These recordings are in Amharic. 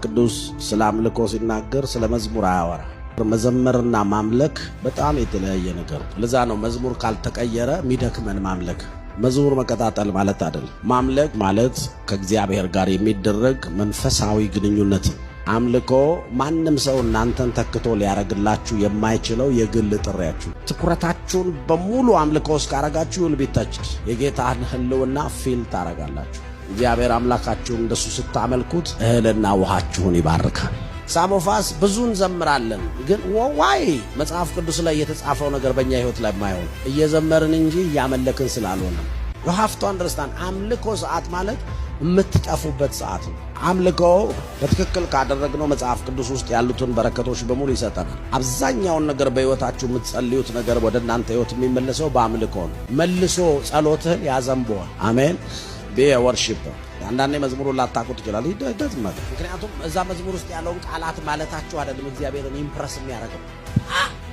ቅዱስ ስለ አምልኮ ሲናገር ስለ መዝሙር አያወራ። መዘመርና ማምለክ በጣም የተለያየ ነገር ነው። ለዛ ነው መዝሙር ካልተቀየረ የሚደክመን ማምለክ። መዝሙር መቀጣጠል ማለት አይደለም። ማምለክ ማለት ከእግዚአብሔር ጋር የሚደረግ መንፈሳዊ ግንኙነት ነው። አምልኮ ማንም ሰው እናንተን ተክቶ ሊያረግላችሁ የማይችለው የግል ጥሪያችሁ። ትኩረታችሁን በሙሉ አምልኮ ውስጥ ካረጋችሁ you'll be touched፣ የጌታን ሕልውና feel ታረጋላችሁ። እግዚአብሔር አምላካችሁን እንደሱ ስታመልኩት እህልና ውሃችሁን ይባርካል። Some of us ብዙ እንዘምራለን፣ ግን why መጽሐፍ ቅዱስ ላይ የተጻፈው ነገር በእኛ ህይወት ላይ የማይሆን እየዘመርን እንጂ እያመለክን ስላልሆነ። You have to understand፣ አምልኮ ሰዓት ማለት የምትጠፉበት ሰዓት ነው። አምልኮ በትክክል ካደረግነው መጽሐፍ ቅዱስ ውስጥ ያሉትን በረከቶች በሙሉ ይሰጠናል። አብዛኛውን ነገር በሕይወታችሁ የምትጸልዩት ነገር ወደ እናንተ ሕይወት የሚመለሰው በአምልኮ ነው። መልሶ ጸሎትህን ያዘንበዋል። አሜን። Be a worshiper። አንዳንዴ መዝሙሩን ላታውቁ ትችላል። ይደዝመት ምክንያቱም እዛ መዝሙር ውስጥ ያለውን ቃላት ማለታችሁ አይደለም እግዚአብሔርን impress የሚያደርገው።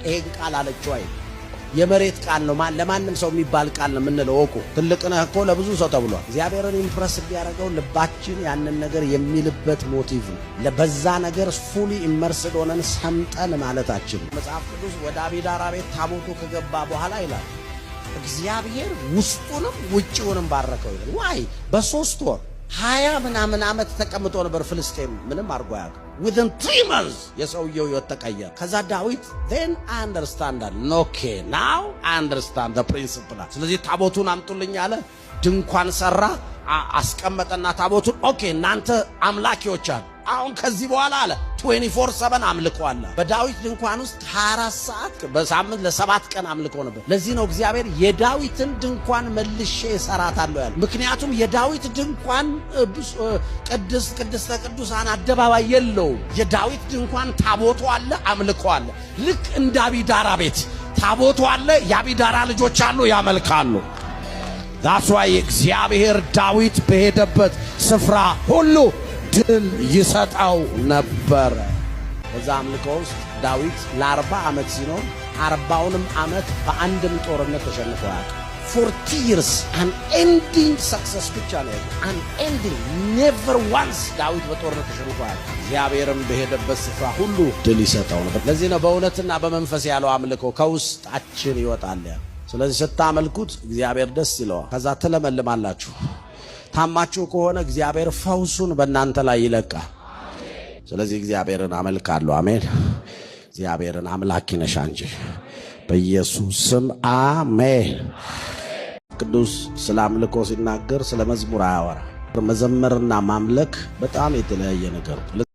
ይሄን ቃል አለችው አይደል፣ የመሬት ቃል ነው። ለማንም ሰው የሚባል ቃል ነው የምንለው። እወቁ። ትልቅ ነህ እኮ ለብዙ ሰው ተብሏል። እግዚአብሔርን impress የሚያደርገው ልባችን ያንን ነገር የሚልበት motive ነው። በዛ ነገር fully immersed ሆነን ሰምጠን ማለታችን ነው። መጽሐፍ ቅዱስ ወደ አቢዳራ ቤት ታቦቱ ከገባ በኋላ ይላል እግዚአብሔር ውስጡንም ውጭውንም ባረከው ይላል። Why? በ3 ወር 20 ምናምን ዓመት ተቀምጦ ነበር ፍልስጤም፣ ምንም አድርጎ አያውቅም። Within 3 months የሰውየው ህይወት ተቀየረ። ከዛ ዳዊት then understand አለ፣ okay, now understand principle። ስለዚህ ታቦቱን አምጡልኝ አለ። ድንኳን ሰራ፣ አስቀመጠና ታቦቱን okay እናንተ አምላኪዎች አለ፣ አሁን ከዚህ በኋላ አለ 24/7 አምልኮ አለ። በዳዊት ድንኳን ውስጥ 24 ሰዓት በሳምንት ለ7 ቀን አምልኮ ነበር። ለዚህ ነው እግዚአብሔር የዳዊትን ድንኳን መልሼ እሰራታለሁ ያለ። ምክንያቱም የዳዊት ድንኳን ቅድስት ቅድስተ ቅዱሳን አደባባይ የለውም። የዳዊት ድንኳን ታቦቱ አለ፣ አምልኮ አለ። ልክ እንደ አቢዳራ ቤት ታቦቱ አለ፣ የአቢዳራ ልጆች አሉ፣ ያመልካሉ። That's why እግዚአብሔር ዳዊት በሄደበት ስፍራ ሁሉ ድል ይሰጠው ነበር። በዛ አምልኮ ውስጥ ዳዊት ለ40 ዓመት ሲኖር 40ውንም ዓመት በአንድም ጦርነት ተሸንፎ አያውቅም። 40 years unending success ብቻ ነው ያለው። Unending፣ never once ዳዊት በጦርነት ተሸንፎ አያውቅም። እግዚአብሔርም በሄደበት ስፍራ ሁሉ ድል ይሰጠው ነበር። ለዚህ ነው በእውነትና በመንፈስ ያለው፣ አምልኮ ከውስጣችን ይወጣል ያለው። ስለዚህ ስታመልኩት እግዚአብሔር ደስ ይለዋል። ከዛ ትለመልማላችሁ። ታማችሁ ከሆነ እግዚአብሔር ፈውሱን በእናንተ ላይ ይለቃል። ስለዚህ እግዚአብሔርን አመልካለሁ። አሜን። እግዚአብሔርን አምላኪ ነሽ አንቺ። በኢየሱስ ስም አሜን። ቅዱስ ስለ አምልኮ ሲናገር ስለ መዝሙር አያወራ። መዘመርና ማምለክ በጣም የተለያየ ነገር ነው።